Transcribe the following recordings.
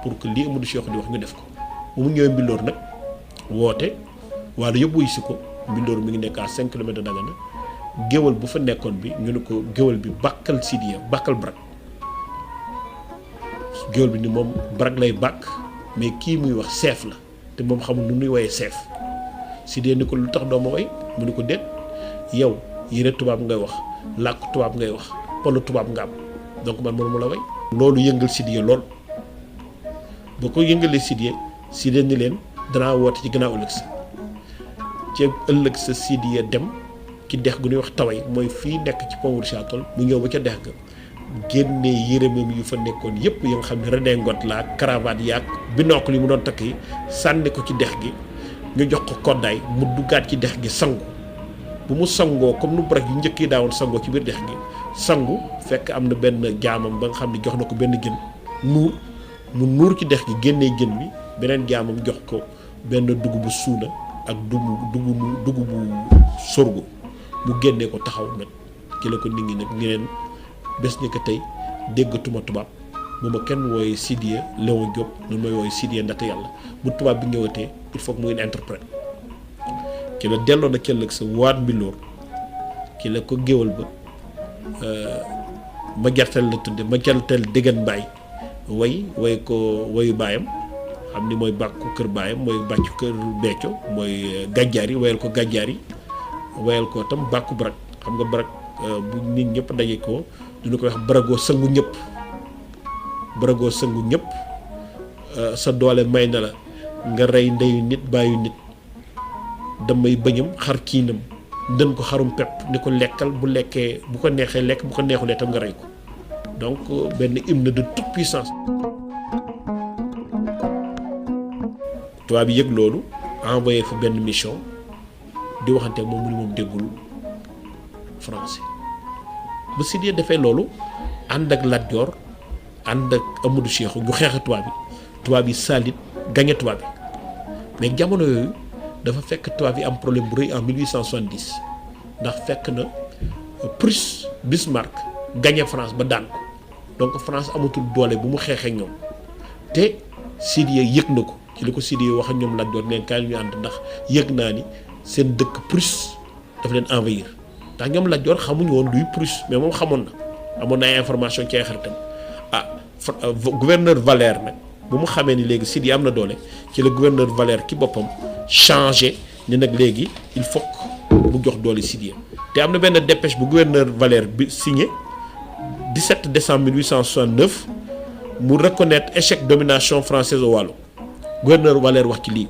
pour que lii Amadou Cheikh di wax ñu def ko bu mu ñëwee Mbilor nag woote Waalo yëpp wuy si ko Mbilor mi ngi nekk à 5 kilomètres de Dagana géwal bu fa nekkoon bi ñu ne ko géwal bi bàkkal Sidiya bàkkal Brak géwal bi ni moom Brak lay bàkk mais kii muy wax seef la te moom xamul nu nuy woyee seef Sidiya ni ko lu tax doo ma woy mu ni ko déet yow yére tubaab ngay wax làkk tubaab ngay wax polo tubaab nga am donc man mënu ma la woy loolu yëngal Sidiya lool boo ko yëngalee Sidiya ni leen danaa woote ci gannaaw ëllëg sa ci ëllëg sa Sidiya dem ci dex gu ñuy wax taway mooy fii nekk ci pont Richard-Toll mu ñëw ba ca dex ga génnee yërëmam yu fa nekkoon yëpp yi nga xam ne redingote la cravate yaag binocle yi mu doon takk yi sànni ko ci dex gi ñu jox ko koddaay mu duggaat ci dex gi sangu bu mu sangoo comme nu Brak yu njëkk yi daawoon sangoo ci biir dex gi sangu fekk am na benn jaamam ba nga xam ne jox na ko benn jën nuur mu nuur ci dex gi génnee jën bi beneen jaamam jox ko benn dugubu suuna ak dugubu sorgho mu génnee ko taxaw nag ki la ko nit ñi nag ni leen bés ni ko tey déggatuma tubaab bu ma kenn wooye Sidiya Léon Diop nu may wooye Sidiya ndaxte yàlla bu tubaab bi ñëwatee il faut que mu ngeen interprète ki la delloo na këllëg sa waat Mbilor ki la ko géwal ba ma gerteel la tudde ma gerteel déggan mbaay way ko wayu baayam xam ni mooy bàkku kër baayam mooy bàccu kër Béthio mooy gàjjaar yi wayal ko gàjjaar yi wayal ko tam bàkku Brak xam nga Brak bu nit ñëpp daje ko duñu ko wax baragoo sëngu ñëpp sa doole may na la nga rey ndeyu nit bàyyu nit damay bëñam xar kiinam ndën ko xarum pepp ni ko lekkal bu lekkee bu ko neexee lekk bu ko neexulee tam nga rey ko donc benn hymne de toute puissance tubaab bi yëg loolu envoyé fa benn mission di waxante moom mu ni moom déggul français ba Sidiya defee loolu ànd ak Lat Joor ànd ak Amadou Cheikh ñu xeex tubaab yi saalit gañe tubaab yi mais jamono yooyu dafa fekk tubaab yi am problème bu rëy en 1870 ndax fekk na Prusse Bismarck gañe France ba daan ko donc France amatul doole bu mu xeexee ñoom te Sidiya yëg na ko ci li ko Sidiya wax ak ñoom Lat Joor leen kaay ñu ànd ndax yëg naa ni seen dëkk Prusse dafa leen envahir ndax ñoom Lat Joor xamuñu woon luy Prusse mais moom xamoon na amoon na ay information ci ay xaritam gouverneur Valère nag bu mu xamee ni léegi Sidiya am na doole ci la gouverneur Valère ki boppam changé ni nag léegi il faut mu jox doole Sidiya te am na benn dépêche bu gouverneur Valère bi signé 17 décembre 1869 mu reconnaître échec domination française au Waalo gouverneur Valère wax ci lii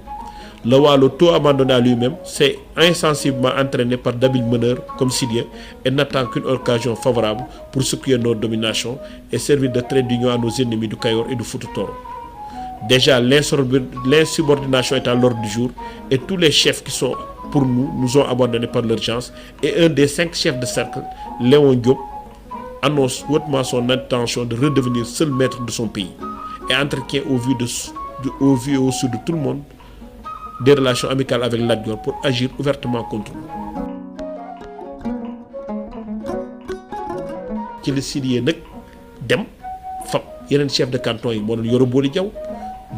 le Waalo tout abandonné à lui-même s'est insensiblement entraîné par d'habiles meneurs comme Sidiya et n'attend qu'une occasion favorable pour secouer nos dominations et servir de trait d'union à nos ennemis du Kayor et du Fouta Toro. Déjà, l'insubordination est à l'ordre du jour et tous les chefs qui sont pour nous ont abandonnés par l'urgence et un des 5 chefs de cercle, Léon Diop, annonce hautement son intention de redevenir seul maître de son pays et entretient au vu et au su de tout le monde des relations amicales avec Lat Joor pour agir ouvertement contre nous. ci la Sidiya nag dem fab yeneen chef de canton yi moo doon Yoro Boli Jaw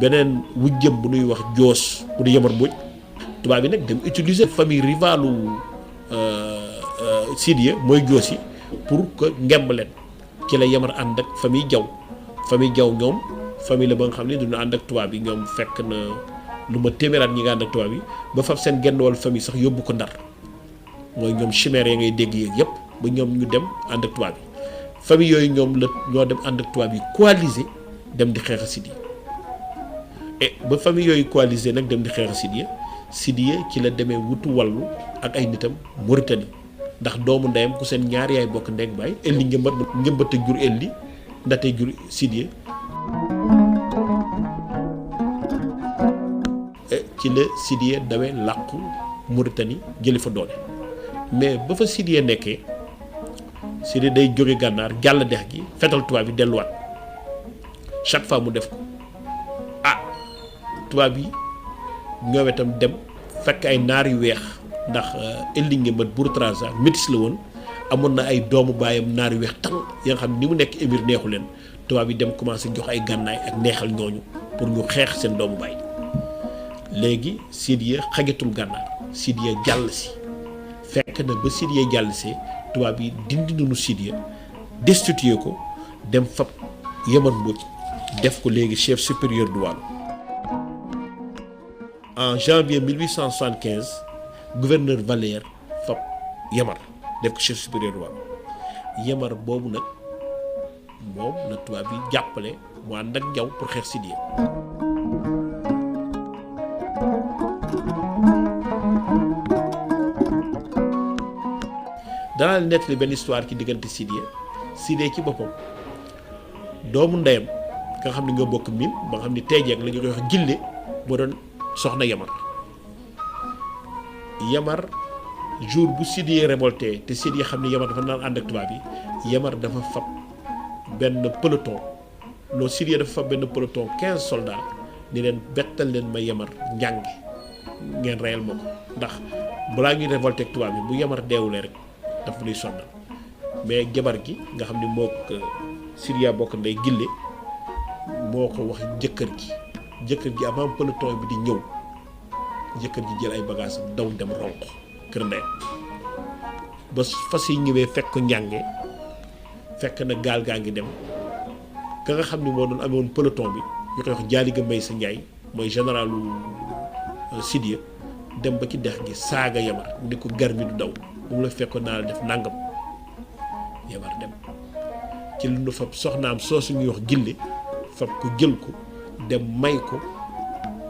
beneen wujjëm bu nuy wax Joos bu di Yamar Mbodj tubaab bi nag dem utiliser famille rivalu Sidiya mooy Joos yi pour que ngemb leen ci la Yamar ànd ak famille Jaw ñoom famille la ba nga xam ne duñu ànd ak tubaab yi ñoom fekk na lu ma téeméeraat ñi nga ànd ak tubaab yi ba fab seen genn wàllu famille sax yóbbu ko Ndar mooy ñoom chimère ya ngay dégg yeeg yëpp ba ñoom ñu dem ànd ak tubaab yi famille yooyu ñoom la ñoo dem ànd ak tubaab yi coalisé dem di xeex a Sidiya et ba famille yooyu coalisé nag dem di xeex a Sidiya ci la demee wutu wàllu ak ay nitam Mauritanie ndax doomu ndeyam ku seen ñaar yaay bokk ndeg baay Elli njëmbate jur Elli ndate jur Sidiya ci la Sidiya dawee làqu Mauritanie jëli fa doole mais ba fa Sidiya nekkee Sidiya day jóge gànnaar jàll dex gi fetal tubaab yi delluwaat chaque fois mu def ko tubaab yi ñoom itam dem fekk ay naar yu weex ndax Elli Ngembat Bourtraza métis la woon amoon na ay doomu baayam naar yu weex tàng ya nga xam ni mu nekk émir neexu leen tubaab yi dem commencé jox ay gànnaay ak neexal ñooñu pour ñu xeex seen doomu baay léegi Sidiya xajatul gànnaar Sidiya jàll si fekk na ba Sidiya jàll see tubaab yi dindi nañu Sidiya destitué ko dem fab Yamar Mbodj def ko léegi chef supérieur du Waalo en janvier 1875 gouverneur Valère fab Yamar def ko chef supérieur du Waalo Yamar boobu nag moom la tubaab yi jàppale mu ànd ak Jaw pour xeex Sidiya danaa leen nettali benn histoire ci diggante Sidiya ci boppam doomu ndeyam nga xam ne nga bokk miin ba nga xam ne teejeeg la ñu koy wax gille moo doon soxna Yamar jour bu Sidiya révolté te Sidiya xam ne Yamar dafa naan ànd ak tubaab yi Yamar dafa fab benn peloton loolu Sidiya dafa fab benn peloton 15 soldats ni leen bettal leen ma Yamar njàngi ngeen reyal ma ko ndax balaa ñuy révolté ak tubaab yi bu Yamar deewulee rek dafa lay sonnal mais jabar gi nga xam ne moo ko Sidiya bokk ndey gille moo ko wax jëkkër ji avant peloton bi di ñëw jëkkër ji jël ay bagages daw dem ronq kër ndeyam ba fas yi ñëwee fekk ko njànge fekk na gaal gaa ngi dem ka nga xam ne moo doon amoon peloton bi ñu koy wax Jaaliga Mbay sa Njaay mooy généralu Sidiya dem ba ci dex gi saaga Yamar ni ko garmi du daw bu mu la fekkoon naa la def nàngam Yamar dem ci lu nu fab soxnaam soosu ñuy wax gille fab ko jël ko dem may ko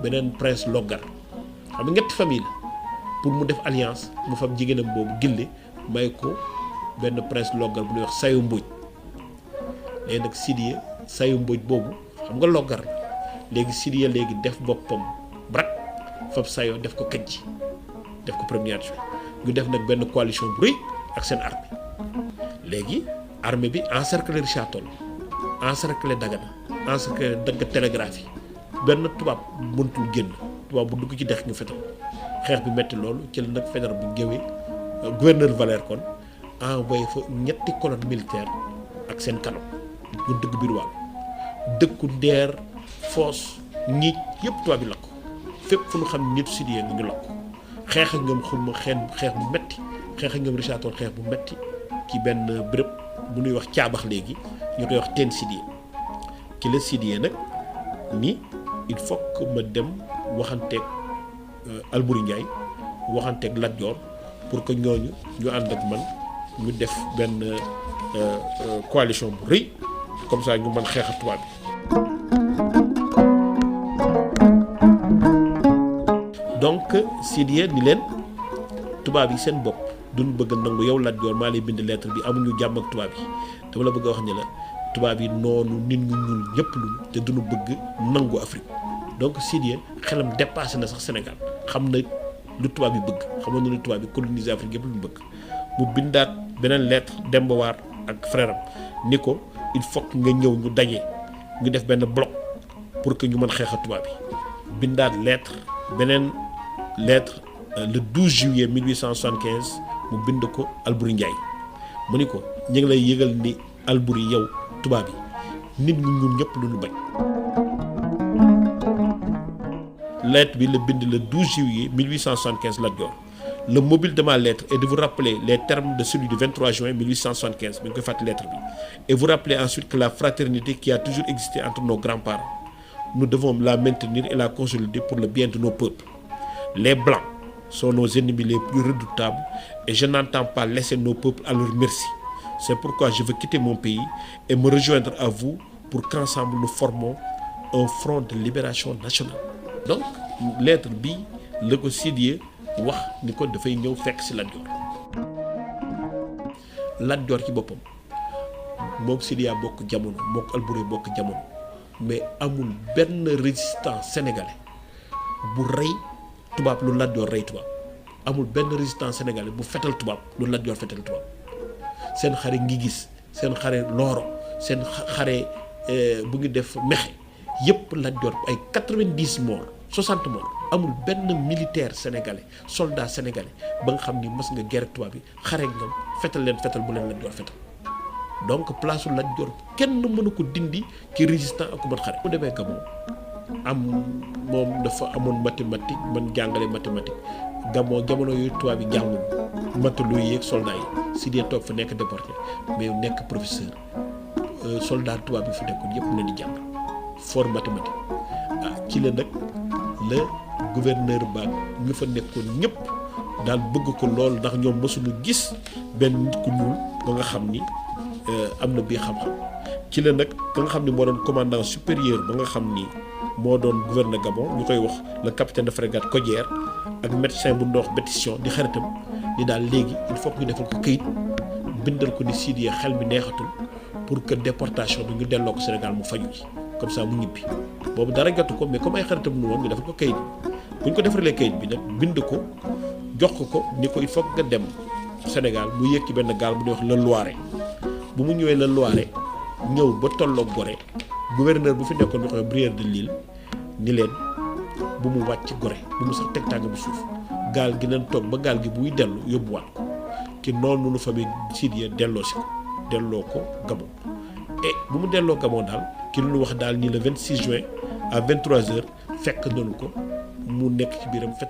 beneen prince Loggar xam nga ñetti famille la pour mu def alliance mu fab jigéenam boobu gille may ko benn prince Loggar bu ñuy wax Sayu Mbóoj léegi nag Sidiya Sayu Mbóoj boobu xam nga Loggar la léegi Sidiya léegi def boppam brak fab Sayo def ko këcc def ko premier adjoint ñu def nag benn coalition bu rëy ak seen armée léegi armée bi encercler Richard Toll encercler Dagana encercler dagg télégraphie benn tubaab mëntul génn tubaab bu dugg ci dex ñu fetal xeex bi metti loolu ci la nag fédéral bu géwee gouverneur Valère kon envoyé fa ñetti colonne militaire ak seen canon ñu dugg biir Waalo dëkku Ndeer Foos Ñiij yëpp tubaab bi lakk fépp fu ñu xam nit Sidiya nga ñu lakk xeex ak ñoom xulma xeex bu metti xeex ak ñoom Richard Toll xeex bu metti ci benn béréb bu ñuy wax caabax léegi ñu koy wax teen Sidiya ci la Sidiya nag ni il faut que ma dem waxanteeg Alburi Njaay waxanteeg Lat Joor pour que ñooñu ñu ànd ak man ñu def benn coalition bu rëy comme ça ñu mën xeex ak tubaab bi donc Sidiya ni leen tubaab yi seen bopp duñ bëgg a nangu yow Lat Joor maa lay bind lettre bi amuñu jàmm ak tubaab yi dama la bëgg a wax ni la tubaab yi noonu nit ñu ñuul ñëpp lu te duñu bëgg nangu Afrique donc Sidiya xelam dépassé na sax Sénégal xam na lu tubaab yi bëgg xamoon na lu tubaab yi coloniser Afrique yëpp lu mu bëgg mu bindaat beneen lettre Demba War ak frère am ni ko il faut que nga ñëw ñu daje ñu def benn bloc pour que ñu mën xeex ak tubaab yi bindaat beneen lettre le 12 juillet 1875 mu bind ko Alburi Njaay mu ni ko ñu ngi lay yëgal ni Alburi yow tubaab yi nit ñu ñun ñëpp lu ñu bañ. lettre bi la bind le 12 juillet 1875 Lat Joor le mobile de ma lettre est de vous rappeler les termes de celui du 23 juin 1875 bi ñu koy fàttali lettre bi et vous rappeler ensuite que la fraternité qui a toujours existé entre nos grands-parents nous devons la maintenir et la consolider pour le bien de nos peuples. Les Blancs sont nos ennemis les plus redoutables et je n'entends pas laisser nos peuples à leur merci. C'est pourquoi je veux quitter mon pays et me rejoindre à vous pour qu'ensemble nous formons un front de libération nationale. Donc lettre bi la ko Sidiya wax ni ko dafay ñëw fekk ci Lat Joor. Lat Joor ci boppam mook Sidiya bokk jamono mook Alburi bokk jamono mais amul benn résistant sénégalais bu rey tubaab lu Lat Joor rey tubaab amul benn résistant sénégalais bu fetal tubaab lu Lat Joor fetal tubaab seen xare ngi gis seen xare Looro seen xare bu ngi def Mexe yëpp Lat Joor ay 90 morts 60 morts amul benn militaire sénégalais soldat sénégalais ba nga xam ni mas nga guerre tubaab bi xare ñoom fetal leen fetal bu leen Lat Joor fetal donc place Lat Joor kenn mënu ko dindi ci résistant ak ku mën xare. mu demee Gabon moom dafa amoon mathématique man jàngale mathématique Gabon jamono yooyu tubaab yi jàngul matelot yi ak soldats yi Sidiya toog fa nekk déporté mais nekk professeur soldat tubaab yi fi nekkoon yëpp leen di jàng fort mathématique ci la nag la gouverneur ba ñu fa nekkoon ñëpp daal bëgg ko lool ndax ñoom mësuñu gis benn nit ku ñuul ba nga xam ni am na bii xam-xam ci la nag ka nga xam ni moo doon commandant supérieur ba nga xam ni moo doon gouverneur Gabon ñu koy wax le capitaine de frégate Codière ak médecin bu ndox Bétition di xaritam ni daal léegi il faut que ñu defal ko këyit bindal ko ni Sidiya xel mi neexatul pour que déportation bi ñu delloo ko Sénégal mu faju ci comme ça mu ñibbi boobu dara jotu ko mais comme ay xaritam nu woon ñu defal ko këyit bu ñu ko defalee këyit bi nag bind ko jox ko ni ko il faut nga dem Sénégal mu yéeg ci benn gaal bu ñuy wax le Loiret bu mu ñëwee le Loiret ñëw ba tolloog Gorée gouverneur bu fi nekkoon ñu koy Brière de Lille ni leen bu mu wàcc Gorée bu mu sax teg tàng bu suuf gaal gi leen toog ba gaal gi buy dellu yóbbuwaat ko ci noonu nu famille Sidiya delloo ko Gabon et bu mu delloo Gabon daal ki lu wax daal ni le 26 juin à 23h fekk nañu ko mu nekk ci biiram fet